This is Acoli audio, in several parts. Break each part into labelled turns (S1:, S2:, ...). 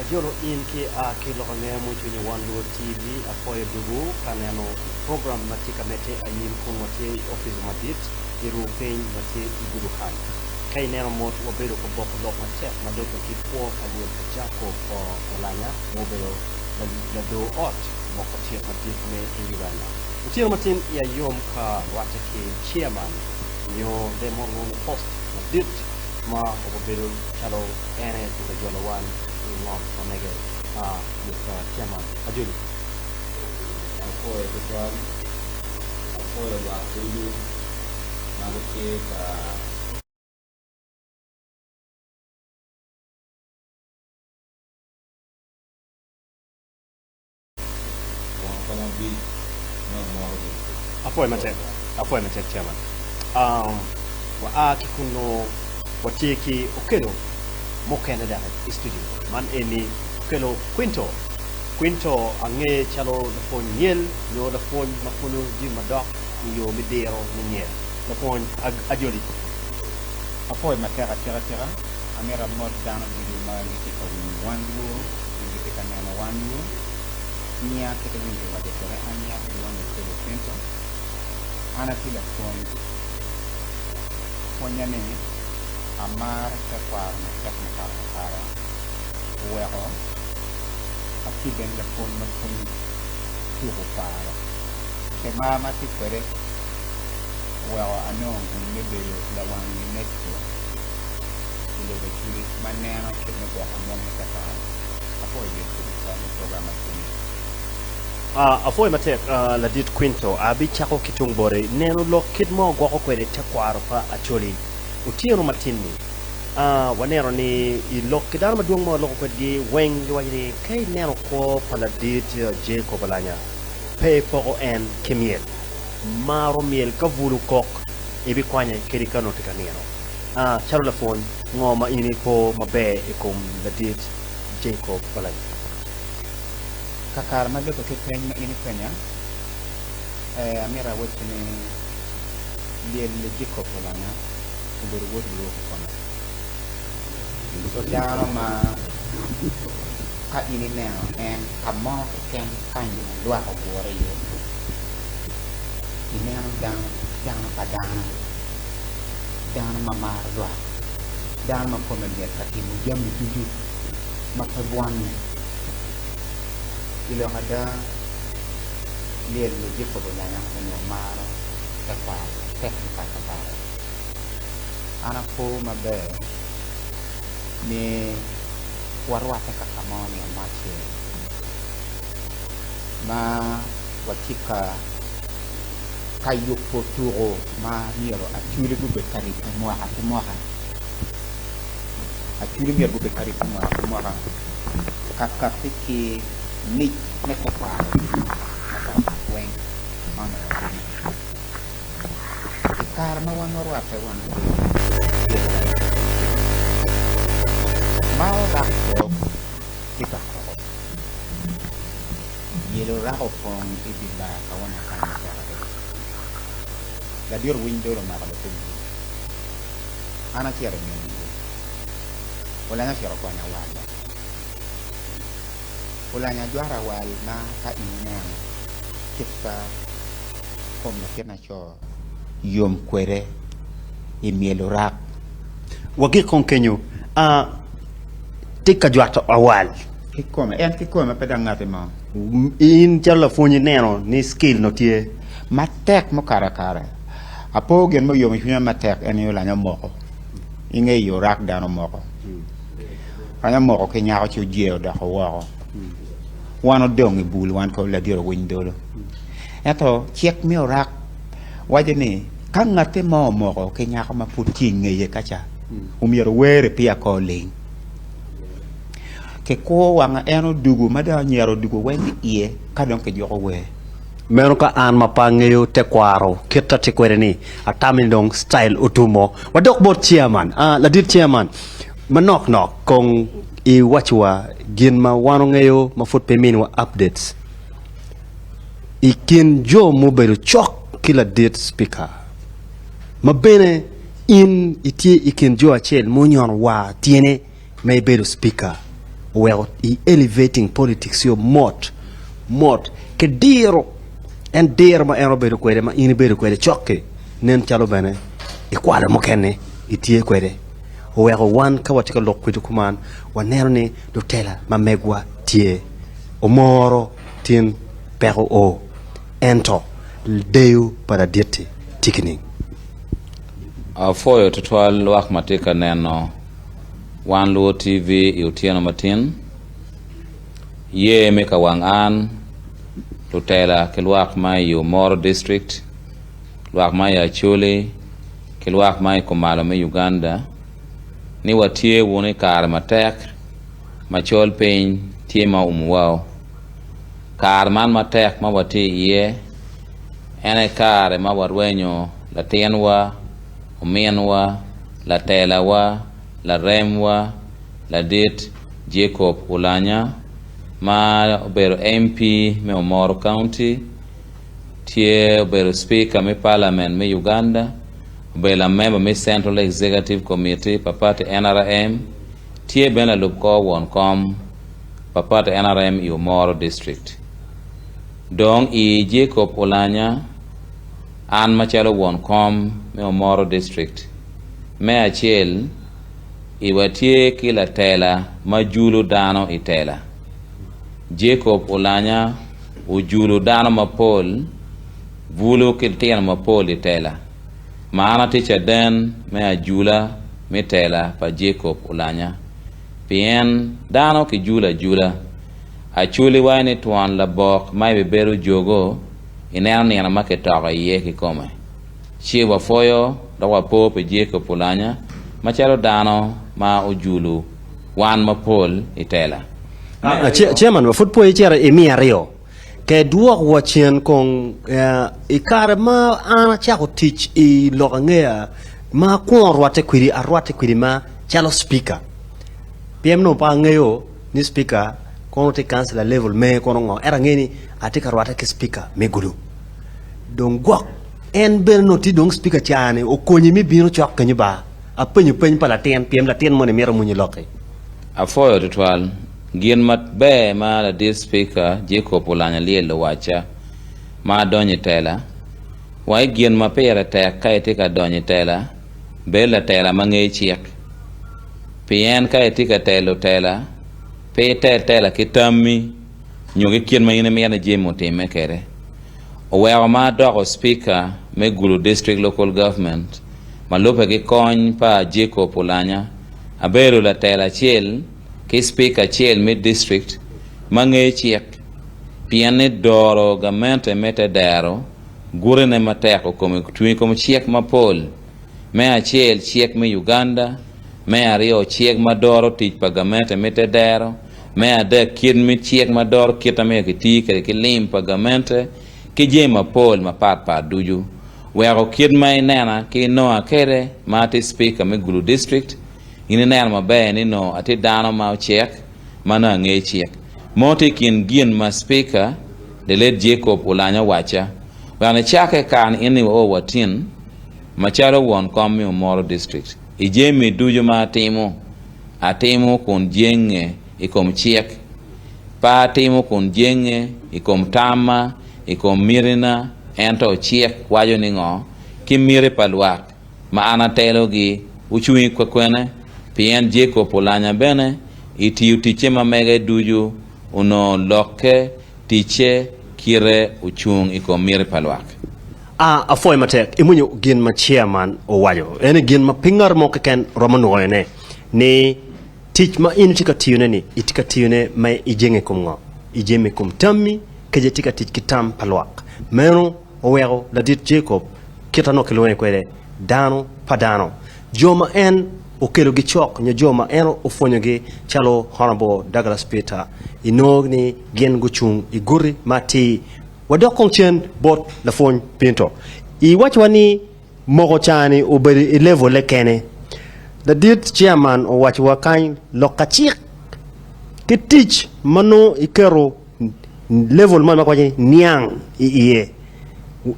S1: Ajolo in ki a ki lok angeya mucwiny i One Luo TV. Apwoyo dugu ka neno program ma tye ka medde anyim kun watye i opic madit i ruu piny ma tye i gudo kany. Ka ineno mot wabedo ka boko lok matek ma dok ki kwo pa lyel pa Jacob Olanya ma obedo lador ot moko cik madit me i Uganda. Otyeno matin iya yom ka rwatte ki chairman nyo de mono lwongo ni host madit ma obedo calo en aye tye ka jolo wan i ngom ma mege Mister Chairman Ajoli.
S2: Apwoyo tutwal, apwoyo lwak ducu ma gitye ka. Won kom abic me omotogi.
S1: Apwoyo matek, apwoyo matek Chairman. Um, wa a ki kunnu watye ki Okello mukene dok i studio. Man eni Okello Quinto. Quinto angeye calo lapwony myel nyo lapwony ma pwonyo jami madok i yo me diro me myel. Lapwony Ajoli.
S3: Apwoyo matek atika tika. Amito amot dano ducu ma gitye ka winyo wan luo nyo gitye ka neno wan luo. Nyinga kit ma winyo kiwaco kwede an nyinga kilwongo ni Okello Quinto. An atye lapwony. Pwonya ni amaro tekwaro matek mukato kakare oweko atye bene lapwony ma pwonyo tuko kwaro. Pi mar ma atye kwede oweko anongo gum me bedo lawang UNESCO i lobo Acholi ma neno kit me gwoko mon me tekwaro. Apwoyo bene ki tutwal me program ma tye-ni.
S1: Apwoyo matek ladit Quinto. Abicako ki tung boti neno lok kit ma ogwoko kwede tekwaro pa Acholi. Otyeno matin-ni, waneno ni i lok ki dano madwong ma waloko kwedgi weng giwaco ni ka ineno kwo pa ladit Jacob Olanya pe ipoko en ki myel. Maro myel ka bulu kok ibikwanye kadi ka onongo tye ka nino. Calo lapwony, ngo ma in ipo maber i kom ladit Jacob Olanya?
S3: Kakare ma lubbe ki peny ma in ipenya, amito awacci ni lyel Jacob Olanya obedo wod luo kikome. Co dano ma ka in ineno en ka mo keken kany ma lwak ogure iye, ineno dano, dano pa dano, dano ma maro lwak, dano ma kome mit ka timo jami ducu ma pe bwonne. I lok ada, lyel me Jacob Olanya onongo maro tekwaro matek mukato kare. An apo maber ni warwatte ka ka mo nino mo acel ma watye ka ka yubo tuko ma myero acholi gubed ka ribbe mwaka ki mwaka. Acholi myero gubed ka ribbe mwaka ki mwaka ka kati ki mic me tekwaro mapatpat weng ma onongo watimo. I kare ma wan warwatte wan ma orako tye ka koko, yelo orako opong i dye bar ka won akany matek adada. Ladit owiny dol omako latin bur. An acito i nge bur. Olanya ocito okwanyo awal-le. Olanya ajwato awal ma ka in ineno kit pa kom latin aco yom kwede i myel orak.
S1: Wagik kong kenyo, a tye ka jwato awal.
S3: Kikome, en kikome pe dok ngati mo.
S1: In calo lapwony ineno ni skill no tye.
S3: Matek mukato akara. Apo gin muyomo cwinya matek en ni olanya omoko. Inge i orak dano omoko. Olanya omoko ki nyako ci ojee odoko woko. Wan odong i bul wan ko ladit owiny dolo. Ento cik me orak waco ni ka ngatti mo omoko ki nyako ma pud tye i ngeye ka ca, omyero owere peya kor oling. Kikwo wanga en odugo ma dong anyira odugo weng i iye ka dong kijuko wer.
S1: Meno ka an ma pe angeyo tekwaro kit atye kwede ni atamo ni dong style otumo. Wadok bot chairman. Ah, ladit chairman, manok nok kong iwacciwa gin ma wan ongeyo ma pud pe iminiwa updates. I kin jo mubedo cok ki ladit Spika, ma bene in itye i kin jo acel munyono war tyene me ibedo Spika. oweko i elevating politics yo mot mot ki diro en diro ma en obedo kwede ma in ibedo kwede cok-ki nen calo bene ikwalo mukene itye kwede oweko wan ka watye ka lok kwedwu kuman waneno ni lutela ma megwa tye omoro tin peko o ento deyo pa ladit-ti tye kining?
S2: Apwoyo tutwal lwak ma tye ka neno Wan Luo TV i otyeno matin. Ye me ka wang an, lutela ki lwak ma i Omoro District, lwak ma i Acholi ki lwak ma i kumalo me Uganda ni watye wunu i kare matek ma col piny tye ma oumowa. Kare man matek ma watye iye en aye kare ma warwenyo latinwa, ominwa, latelawa, laremwa, ladit Jacob Oulanyah ma obedo MP me Omoro County, tye obedo Speaker me Parliament me Uganda, obedo lamemba me Central Executive Committee pa party NRM, tye bene lalub kor won kom pa party NRM i Omoro District. Dong i Jacob Oulanyah, an macalo won kom me Omoro District, me acel i watye ki latela ma julo dano i tela. Jacob Oulanyah ojulo dano mapol, bulu ki litino mapol i tela. Ma an atye caden me ajula me tela pa Jacob Oulanyah. Pien dano kijulo ajula. Acholi waco ni twon labok ma ibibedo jogo ineno nino ma kitoko iye kikome. Ci wapwoyo dok wapo pi Jacob Oulanyah macalo dano ma ojulo wan mapol i tela.
S1: Chairman, pud pwoyi icito imiya aryo. Ke dwok wa cen kong i kare ma an acako tic i lok angeya ma akwongo rwatte kwedi, arwatte kwedi ma calo speaker. Pien onongo pe angeyo ni speaker kono tye councilor level me kono ngo, ento angeyo ni atye ka rwatte ki speaker me Gulu. Dong gwok en bene onongo tye dong speaker ca ni okonyi me bino cok kenyo ba. Apenyo peny pa latin pien latin moni mito mwonyo lokki.
S2: Apwoyo tutwal. Gin maber ma ladit Spika Jacob Oulanyah Lyel owacca ma adonyo i tela, wa i gin ma pire tek ka itye ka donyo i tela, bed latela ma ngeyo cik. Pien ka itye ka telo tela, pe itel tela ki tammi nyo ki kit ma in imito ni jami otimme kwede. Oweko ma adoko Spika me Gulu District Local Government ma lubbe ki kony pa Jacob Oulanyah, abedo latela acel ki Spika acel me district ma ngeyo cik pien ni doro gamente me te dero gutine matek ocung i kom cik mapol, me acel cik me Uganda, me aryo cik ma doro tic pa gamente me te dero, me adek kit me cik ma doro kit ma myero kiti kwede ki lim pa gamente ki jami mapol mapat pat ducu weko kit ma inena ki inonga kwede ma atye Spika me Gulu District. In ineno maber ni nongo atye dano ma ocek ma nongo angeyo cik. Mo tye i kin gin ma Speaker, the late Jacob Oulanyah owacca, wek nicakke kare ni in ni wao wa tin, macalo won kom me Omoro District, i jami ducu ma atimo, atimo kun jenge i kom cik. Pe atimo kun jenge i kom tamma, i kom mitina, ento cik waco ni ngo, ki miti pa lwak. ma an atelogi, wucung i kwekwene, pien Jacob olanya bene i tiyo ticce ma mege ducu, onongo lokke, ticce, kite ocung i kom miti pa lwak.
S1: A Apwoyo matek imwonyo gin ma chairman owaco. Eni gin ma pe ngat mo keken romo nwoyone ni tic ma in itye ka tiyone ni itye ka tiyone ma ijenge i kom ngo? Ijeme i kom tammi kece itye ka tic ki tam pa lwak. Meno oweko ladit Jacob kit anongo kilwonge kwede, dano pa dano. Jo ma en okelogi cok nyo jo ma en opwonyogi calo Honourable Douglas Peter inongo ni gin gucung i guti ma atir. Wadok kong cen bot lapwony Pinto. Iwacciwa ni moko ca-ni obedo i level-le kene. Ladit Chairman owacciwa kany lok ka cik ki tic ma nongo iketo level moni ma kiwaco ni niang i iye.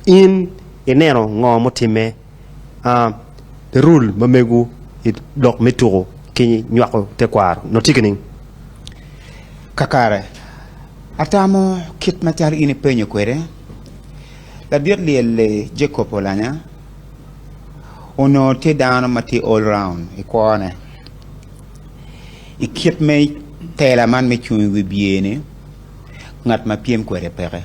S1: In ineno ngo mutimme pi rul ma megu i lok me tuko ki nywako tekwaro? Nongo tye kining?
S3: Kakare, atamo kit macalo in ipenyo kwede, ladit lyel-li Jacob Olanya onongo tye dano ma tye all round i kwone. I kit me tela man me cung i wi bye-ni, ngat ma pyem kwede peke.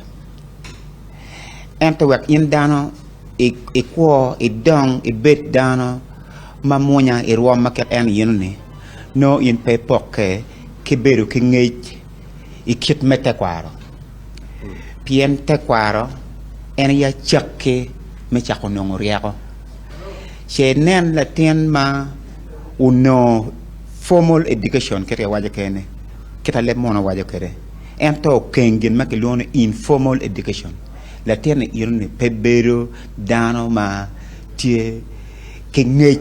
S3: Ento wek in dano ikwo, idong, ibed dano ma mwonya i rwom ma kit en eno-ni, nongo in pe ipokke ki bedo ki ngec i kit me tekwaro. Pien tekwaro en aye acakki me cako nongo ryeko. Ce inen latin ma onongo formal education kit ma kiwaco kwede-ni, kit ma leb munu waco kwede, ento okeng gin ma kilwongo ni informal education. Latin-ni eno-ni pe bedo dano ma tye ki ngec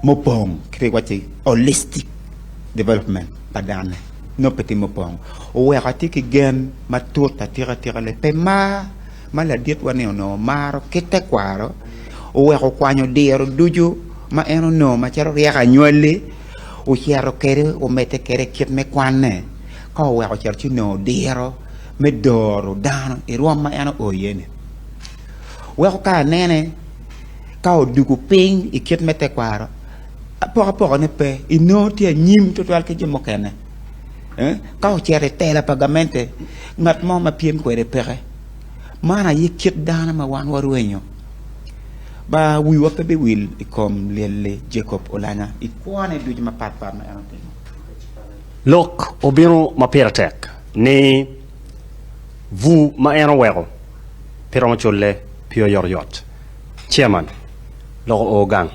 S3: mupong kit ma iwacci holistic development pa dano nongo pe tye mupong oweko atye ki gen matut atika tika ni pe mar ma laditwa ni onongo maro ki tekwaro oweko okwanyo diro ducu ma en onongo macalo ryeko anywali ocito kwede omedde kwede kit me kwanne ka oweko ocito ci onongo diro me doro dano i rwom ma en oo iye ni weko ka anene ka odwogo piny i kit me tekwaro, apokapokane pe, inongo tye anyim tutwal ki jo mukene. Ka ocito i tela pa gamente, ngat mo ma pyem kwede peke. Man aye kit dano ma wan warwenyo. Ba wiwa pe biwil i kom lyel-li Jacob Olanya i kwone ducu mapatpat ma en otimo.
S1: Lok obino ma pire tek ni bur ma en oweko pe romo culle pi oyotoyot. Chairman lok oo gang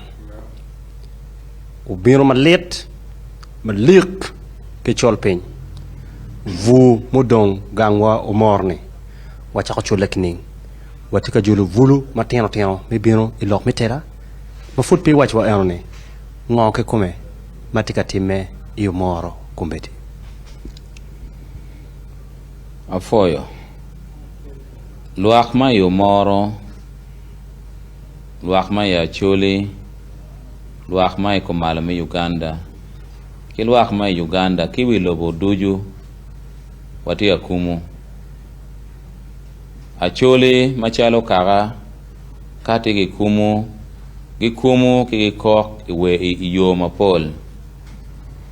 S1: obino malit malik ki col piny bur mudong gangwa omor ni wacako culle ki ning watye ka jolo bulu matino tino me bino i lok me tela ma pud pe iwaco wa eno ni ngo kikome ma tye ka timme i omoro kombeddi.
S2: Apwoyo lwak ma i omoro, lwak ma i Acholi, lwak ma i kumalo me Uganda ki lwak ma i Uganda ki wi lobo ducu watye ka kumu. Acholi macalo kaka ka tye ki kumu gikumu ki gikok i yo mapol.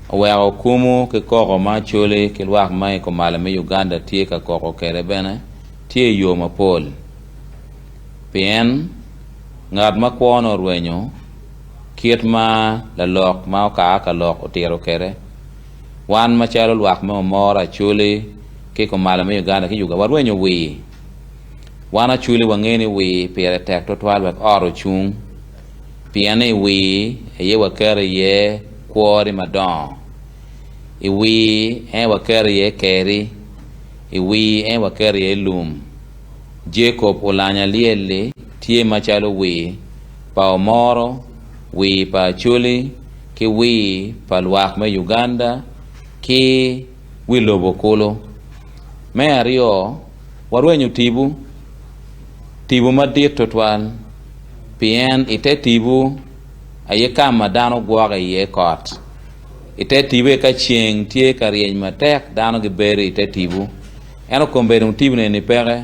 S2: Oweko kumu ki koko ma Acholi ki lwak ma i kumalo me Uganda tye ka koko kwede bene tye i yo mapol. Pien ngat ma kwone orwenyo kit ma lalok ma oka ka lok otito kwede, wan macalo lwak me omoro Acholi ki kumalo me Uganda ki Uganda warwenyo wir. Wan Acholi wangeyo ni wir pire tek tutwal wek ot ocung. Pien i wir aye waketo iye kwori madongo, i wir aye waketo iye keri, i wir aye waketo iye lum. Jacob olanyo alyel-li tye macalo wir pa Omoro, wir pa Acholi, ki wir pa lwak me Uganda ki wi lobo kulu. Me aryo, warwenyo tipo, tipo madit twatwal. Pien i te tipo aye ka ma dano gwoko iye kot. I te tipo aye ka ceng tye ka ryeny matek, dano gibedo i te tipo. Ento kombeddi dong tipo neni peke,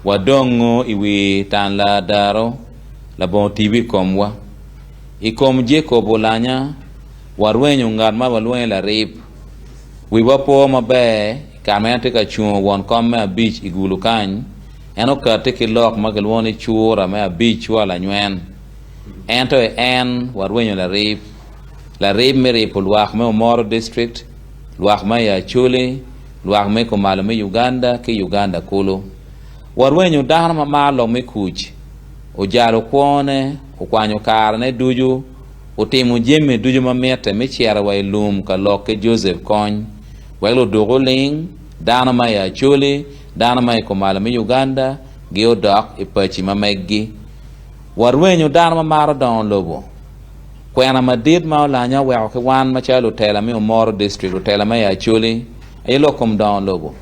S2: wadongo i wi tan ladaro labongo tipo i komwa. I kom Jacob Olanya, warwenyo ngat ma walwongo ni Larib. Wiwa po maber i kare ma en tye ka cungo won kom me abic i gulu kany, En okatti ki lok ma kilwongo ni cura me abic cwa lanywen. Ento i en warwenyo larib. Larib me ripo lwak me Omoro District, lwak ma i Acholi, lwak me kumalo me Uganda ki Uganda kulu. Warwenyo dano ma maro lok me kuc. Ojalo kwone, okwanyo karene ducu, otimo jami ducu ma mitte me cito wa i lum ka lok ki Joseph Kony wek luduk oling, dano ma i Acholi, Dano ma i kumalo me Uganda gi odok i paci ma meggi. Warwenyo dano ma maro dongo lobo. Kwena madit ma Olanya oweko ki wan macalo lutela me Omoro District, lutela ma i Acholi, aye lok kom dongo lobo.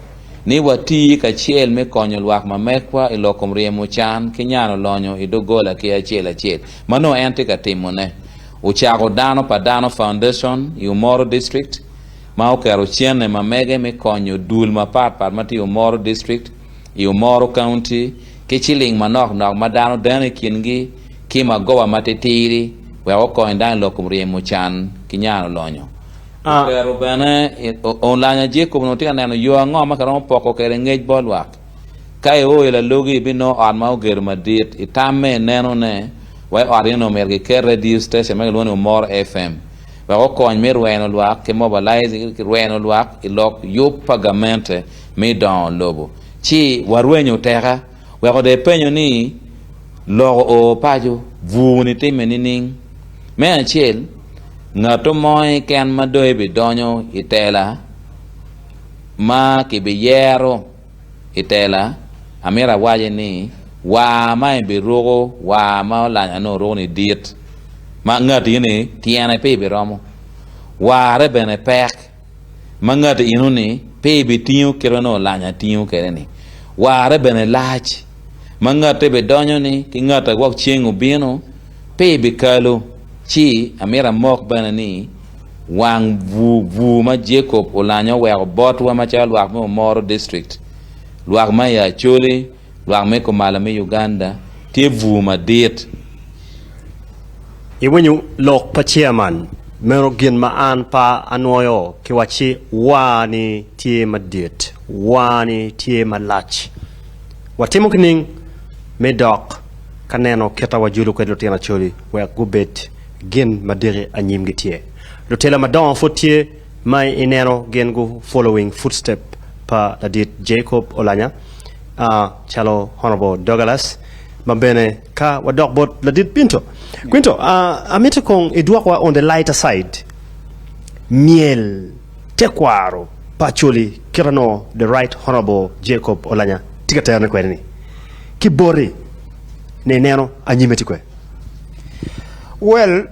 S2: Ni watii kacel me konyo lwak ma mekwa i lok kom ryemo can ki nyano lonyo i dogola ki acel acel ma nongo en tye ka timone. Ocako Dano pa Dano Foundation i Omoro District. ma oketo cente ma mege me konyo dul mapat pat ma tye i Omoro District, i Omoro County ki ciling manok nok ma dano deno i kingi ki magoba matitidi wek okony dano i lok kom ryemo can ki nyano lonyo. Oketo bene Olanya Jacob onongo tye ka neno yo ango ma kiromo poko kwede ngec bot lwak. Ka io i lalogi ibinongo ot ma ogedo madit. I tamme ineno ne wa i ot eno myero giket radio station ma kilwongo ni Omoro FM wek okony me rweno lwak ki mobilizing rweno lwak i lok yub pa gamente me dongo lobo. Ci warwenyo oteka weko dong ipenyo ni loko oo paco bur ni timme nining? Me acel, ngato mo keken ma dong ebidonyo i tela ma kibiyero i tela, amito awaci ni war ma ibiruko, war ma olanya nongo oruko ni dit, ma ngati ni tyene pe ibiromo, warre bene pek, ma ngati eno ni pe ibitingo kit ma nongo olanya tingo kwede ni, warre bene lac, ma ngate bidonyo ni ki ngat a gwok ceng obino pe ibikalo, ci amito amok bene ni wang bur ma Jacob olanyo oweko botwa macalo lwak me Omoro District, lwak ma i Acholi, lwak me kumalo me Uganda, tye bur madit.
S1: Iwinyo lok pa chairman meno gin ma an pa anwoyo ki wacci war ni tye madit, war ni tye malac. Watimo ki ning me dok ka neno kita wajulu kwede lutino Acholi wek gubed gin ma diki anyimgi tye. Lutela madongo pud tye ma ineno gin gu following footstep pa ladit Jacob Olanya calo Honourable Douglas ma bene ka wadok bot ladit Pinto. Quinto, amito kong idwokwa on the lighter side myel tekwaro pa Acholi kit anongo the right Honourable Jacob Olanya tye ka terone kwede ni ki boti ni ineno anyime tye kwe.
S3: Well,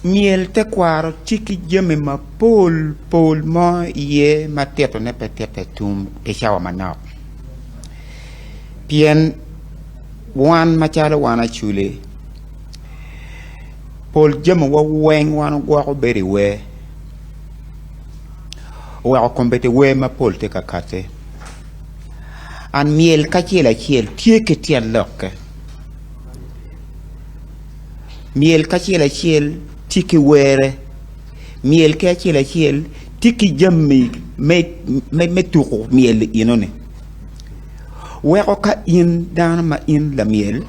S3: myel tekwaro tye ki jami mapol pol mo iye ma titone pe tite tum i cawa manok. Pien wan macalo wan Acholi, pol jamiwa weng wan ogwoko bedo i wer, oweko kombeddi wer mapol tye ka kati. And myel kacel acel tye ki tyen lokke. Myel kacel acel tye ki were, myel ki acel acel tye ki jami me tuko myel enoni weko ka in dano ma in lamyel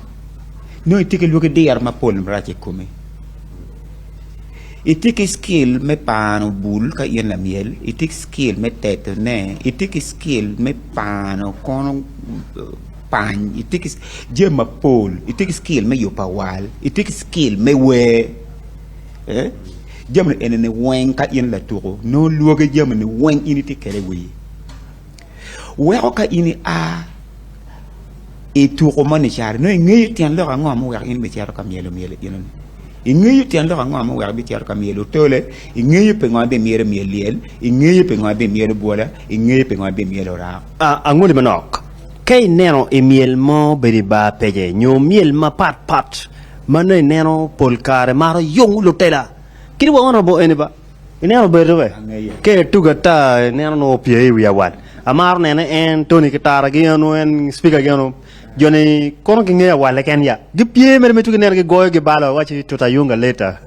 S3: nongo itye ki lwaki diro mapol marac i komi itye ki skill me pano bul ka in lamyel itye ki skill me tetone itye ki skill me pano kono pany, itye ki jami mapol, itye ki skill me yubo awal, itye ki skill me wer, jami eni weng ka in latuko nongo lwogi jami ni weng in itye kwede i wii weko ka in ia i tuko moni calo nongo ingeyo tyen lok ango ma oweko in ibicito ka myelo myel enoni, ingeyo tyen lok ango ma oweko ibicito ka myelo otole, ingeyo pingo ibimyelo myel lyel, ingeyo pingo ibimyelo bwola, ingeyo pingo ibimyelo orak.
S1: Angoli manok. Ka ineno i myel mo bedo i bar pece nyo myel mapat pat ma nongo ineno pol kare maro yung lutela kadi wa honourable eni ba ineno obedo be ka etugo ata ineno nongo opye i wi awal amaro nene en Tony ki Tara gi eno en speaker gi eno joni kono gingeyo awal keken ya gipye mere me tugo ineno gigoyo gibalo awaci tutayunga later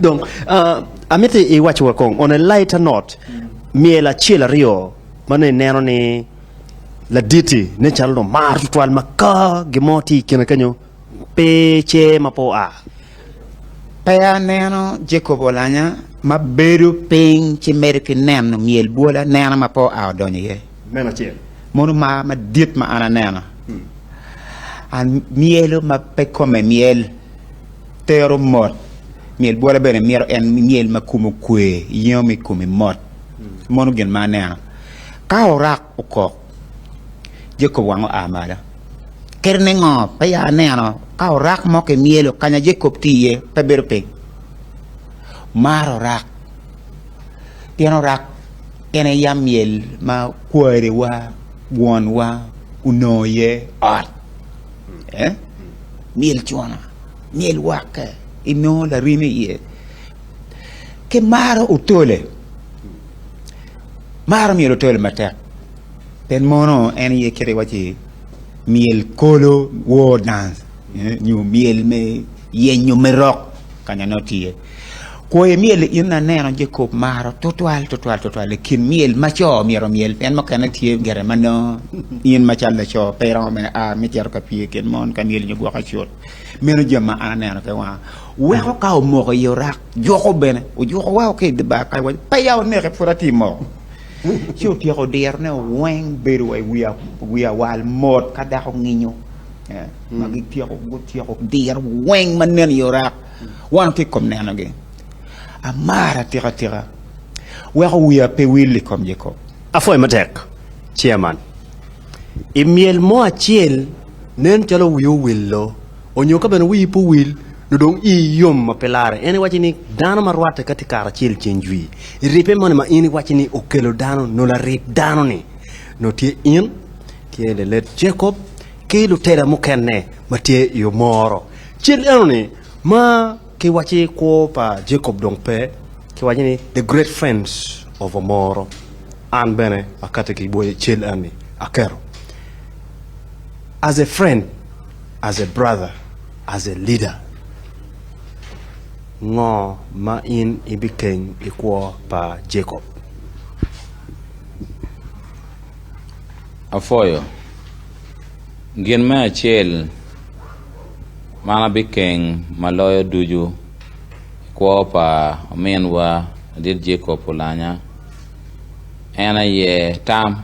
S1: dong amiti iwac wa kong on a lighter note myel acel aryo ma nongo ineno ni laditi nen calo dong maro tutwal ma ka gin mo tye i kine kenyo pe cer ma pe oa.
S3: Pe aneno Jacob Olanya ma bedo piny ci medo ki neno myel bwola nena ma pe oa odonyo iye.
S1: Meno acel.
S3: Mono mar madit ma an aneno. An myelo ma pe kome myel tero mot. Myel bwola bene mito en myel ma kome okwe, yengo me komi mot. Mono gin ma aneno. Ka orak okok, Jacob wang oa malo. Kadi ni ngo, peya aneno ka orak mo kimyelo kanya Jacob tye iye, pe bedo piny. Maro orak, pien orak en aye yam myel ma kwariwa, wonwa onongo iye ot. Eh? Myel cuna, myel wakke, inongo laremi iye. Ki maro otole, maro myel otole matek pien mono en aye kite iwaci myel kolo war dance nyo myel me yenyo me rok kanya nongo tye. Kwoyo myel in aneno Jacob maro tutwal tutwal tutwal i kin myel ma co myero omyel pien mukene tye gire ma nongo in macalo laco pe iromo bene a me cito ka pye i kin mon ka myel nyo gwoko acut. Meno jami ma an aneno ki wanga. Weko ka omoko i orak juko bene ojuko wa ki i dye bar kany waco peya oneke pud atye moko. Ci otyeko dirone weng bedo wa i wi awal mot ka dako nginyo ma gityeko gutyeko diro weng ma nen i orak. Wan watye i kom nenogi. Amaro atika atika weko wiya pe wil i kom Jacob.
S1: Apwoyo matek, Chairman. I myel mo acel, nen calo wii owillo, onyo ka bene wii pe owil, nongo dong ii yom ma pe larre. En iwaco ni dano ma rwatte ka tye karacel ceng jwi. I ribbe moni ma in iwaco ni okelo dano, nongo larib dano-ni nongo tye in, tye Lelet Jacob ki lutela mukene ma tye i omoro. Cel enoni ma kiwaci kwo pa Jacob dong pe, kiwaco ni the great friends of Omoro. An bene akati ki bwoyo cel eni aketo. As a friend, as a brother, as a leader, ngo ma in ibikeng i kwo pa Jacob?
S2: Apwoyo. Gin me acel man abikeng ma loyo ducu i kwo pa ominwa ladit Jacob Olanya en aye tam.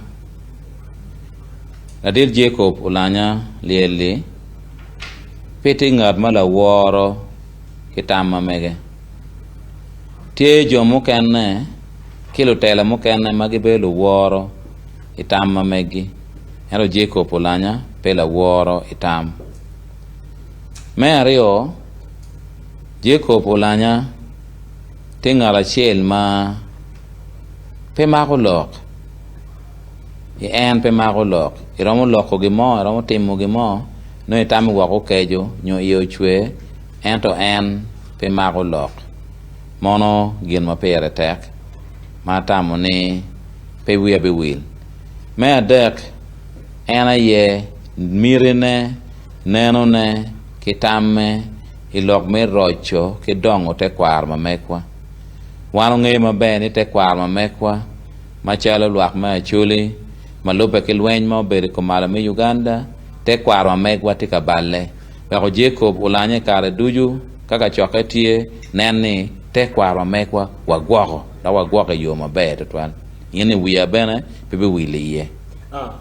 S2: Ladit Jacob Olanya lyel-li pe tye ngat ma laworo ki tam ma mege. Tye jo mukene ki lutela mukene ma gibedo luworo i tam ma megi ento Jacob Olanya pe laworo i tam. Me aryo, Jacob Olanya tye ngat acel ma pe mako lok, i en pe mako lok, iromo loko gin mo, iromo timo gin mo nongo itamo woko okeco nyo iye ocwer ento en pe mako lok. Mono gin ma pire tek ma atamo ni pe wiya biwil. Me adek, en aye mitine, nenone, ki tamme i lok me roco ki dongo tekwaro ma megwa. Wan wangeyo maber ni tekwaro ma megwa macalo lwak me Acholi ma lubbe ki lweny ma obedo i kom malo me Uganda, tekwaro ma megwa tye ka balle. Weko Jacob olanye kare ducu ka kacokke tye, nen ni tekwaro ma megwa wagwoko dok wagwoko i yo maber tutwal. In i wiya bene pe biwil iye.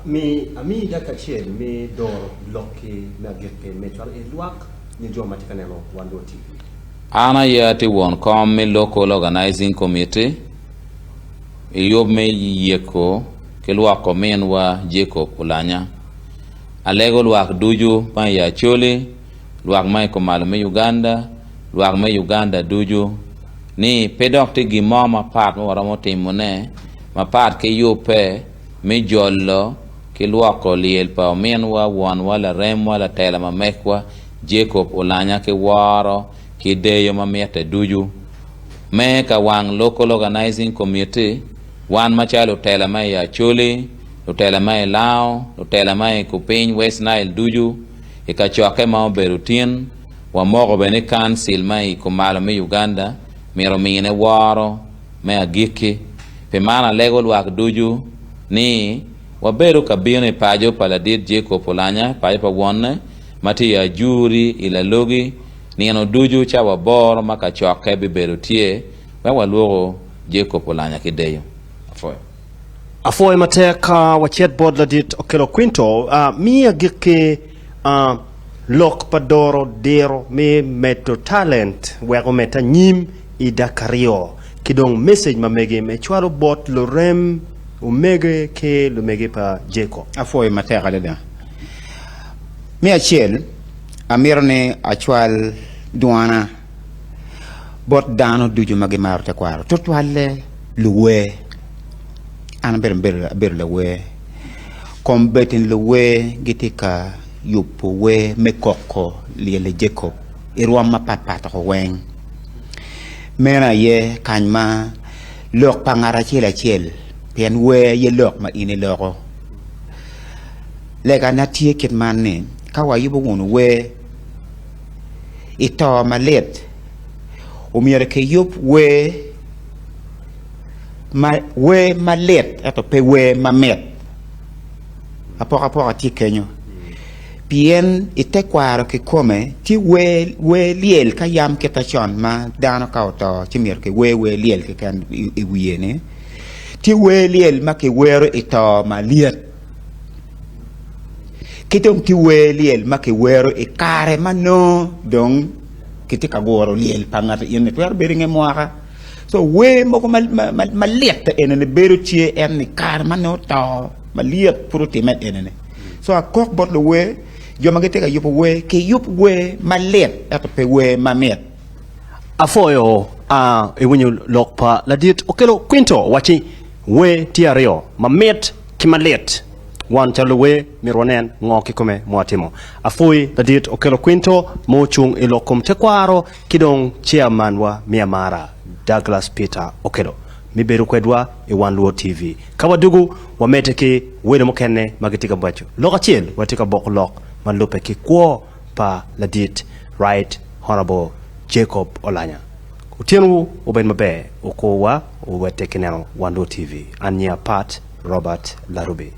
S1: Mi amiyi dakika acel me doro lokki me agikki me cwalo i lwak nyo jo ma tye ka neno Wan Luo TV.
S2: An aye atye won kom me Local Organizing Committee i yub me yeko ki lwoko minwa Jacob Olanya. Alego lwak ducu ma i Acholi, lwak ma i kumalo me Uganda, lwak me Uganda ducu ni pe dok tye gin mo mapat ma waromo timone mapat ki yubbe me jolo ki lwoko lyel pa ominwa, wonwa, laremwa, latela ma megwa, Jacob Olanya ki woro ki deyo ma mitte ducu. Me ka wang Local Organizing Committee, wan macalo lutela ma i Acholi, lutela ma i Lango, lutela ma i kupiny West Nile ducu, i kacokke ma obedo tin, Wamoko bene ni Kancil ma i kumalo me Uganda myero omine woro me agikki. Pi man alego lwak ducu ni wabedo ka bino i paco pa ladit Jacob Olanya, paco pa wonne ma tye i Ajuri i Lalogi nino ducu cawa aboro ma kacokke bibedo tye wek walwoko Jacob Olanya ki deyo. Apwoyo.
S1: Apwoyo matek wacit bot ladit Okello Quinto mi agikki Lok pa doro diro me medo talent wek omed anyim i dakika aryo, ki dong mesej ma mege me cwalo bot lurem, omege ki lumege pa Jacob.
S3: Apwoyo matek adada. Me acel, amito ni acwal dwana bot dano ducu ma gimaro tekwaro, tutwalle luwer. An bene abedo lawer. Kombeddi luwer gitye ka yubo wer me koko lyel i Jacob i rwom mapatpat woko weng. Meno aye kany ma lok pa ngat acel acel, pien wer aye lok ma in iloko. Legana tye kit man ni, ka wayubo wunu wer i to malit, omyero kiyub wer ma wer malit ento pe wer mamit. Apokapoka tye kenyo pien i tekwaro kikome tye wer wer lyel ka yam kite con ma dano ka oto ci myero kiwer wer lyel keken i wiye ni tye wer lyel ma kiwero i to malyet ki dong tye wer lyel ma kiwero i kare ma nongo dong kitye ka guro lyel pa ngat eni twero bedo i nge mwaka co wer mogo malit enini bedo tye en ni kare ma nongo to malyet pud otimme enini co akok bot luwer jo ma gitye ka yubo wer kiyub wer malit ento pe wer mamit.
S1: Apwoyo a iwinyo lok pa ladit Okello Quinto owacci wer tye aryo mamit ki malit. Wan calo luwer myero wanen ngo kikome ma watimo. Apwoyi ladit Okello Quinto ma ocung i lok kom tekwaro ki dong chairman-wa me amara Douglas Peter Okello me bedo kwedwa i Wan Luo TV. Ka wadugu, wamedde ki welo mukene ma gitye ka waco lok acel. Watye ka boko lok ma lubbe ki kwo pa ladit Right Honourable Jacob Olanya. Otyenowu obed maber, okorwa owete ki neno Wan Luo TV. An nyinga Pat Robert Larubi.